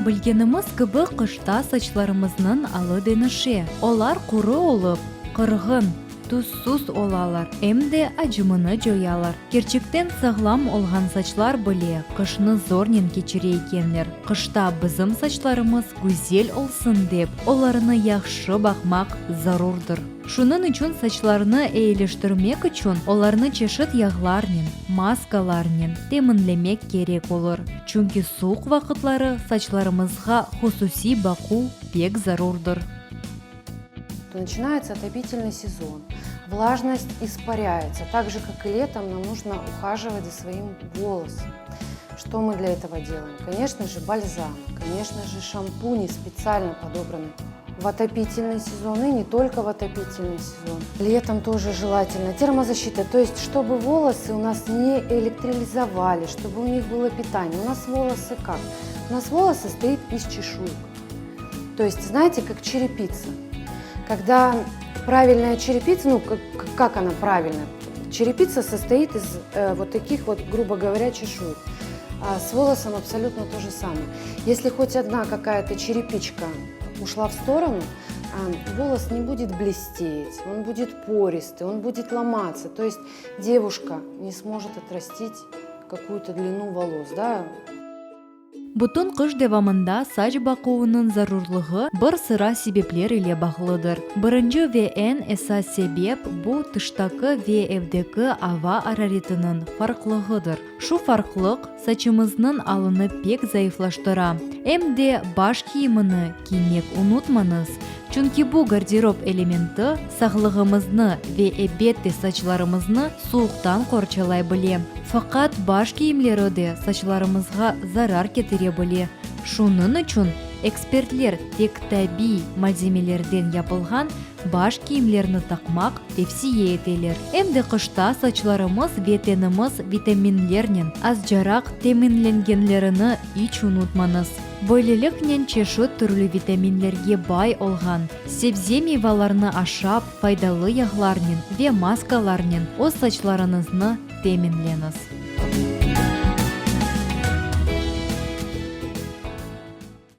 Bilgenimiz kibi, qışta saçlarımıznıñ alı deñişe, olar quru olıp, qırğın, tüssüz olalar, em de acımını coyalar. Kerçekten sağlam olğan saçlar bile qışnı zornen keçire ekenler. Qışta bizim saçlarımız güzel olsun dep, olarnı yahşı baqmaq zarurdır. Şunıñ içün saçlarnı eyiliştirmek içün olarnı çeşit yağlarnen, maskalarnen teminlemek kerek olur. Çünki suvuq vaqıtları saçlarımızğa hususiy baquv pek zarurdır. Начинается отопительный сезон, влажность испаряется. Так же, как и летом, нам нужно ухаживать за своим волосом. Что мы для этого делаем? Конечно же, бальзам, конечно же, шампуни специально подобраны в отопительный сезон и не только в отопительный сезон. Летом тоже желательно термозащита, то есть чтобы волосы у нас не электролизовали, чтобы у них было питание. У нас волосы как? У нас волос состоит из чешуек. То есть, знаете, как черепица. Когда правильная черепица, ну, как, как она правильная? Черепица состоит из э, вот таких вот, грубо говоря, чешуек. А с волосом абсолютно то же самое. Если хоть одна какая-то черепичка ушла в сторону, а, волос не будет блестеть, он будет пористый, он будет ломаться. То есть девушка не сможет отрастить какую-то длину волос, да, Bütün qış devamında saç baquvınıñ zarurlığı bir sıra sebepler ile bağlıdır. Birinci ve eñ esas sebep, bu tıştaki ve evdeki ava araretiniñ farqlığıdır. Şu farqlıq saçımıznıñ alını pek zayıflaştıra. Em de baş kiyimini kiymek unutmañız, çünki bu garderob elementi sağlığımıznı ve ebette saçlarımıznı suvuqtan qorçalay bile. Faqat baş kiyimleri de saçlarımızğa zarar ketire bile. Şunıñ içün ekspertler tek tabiiy malzemelerden yapılğan baş kiyimlerni taqmaq tevsiye eteler. Em de qışta saçlarımız ve tenimiz vitaminlernen azcaraq teminlengenlerini iç unutmañız. Böyleliknen çeşit türlü vitaminlerge bay olğan sebze-meyvalarnı aşap, faydalı yağlarnen ve maskalarnen öz saçlarıñıznı teminleñiz.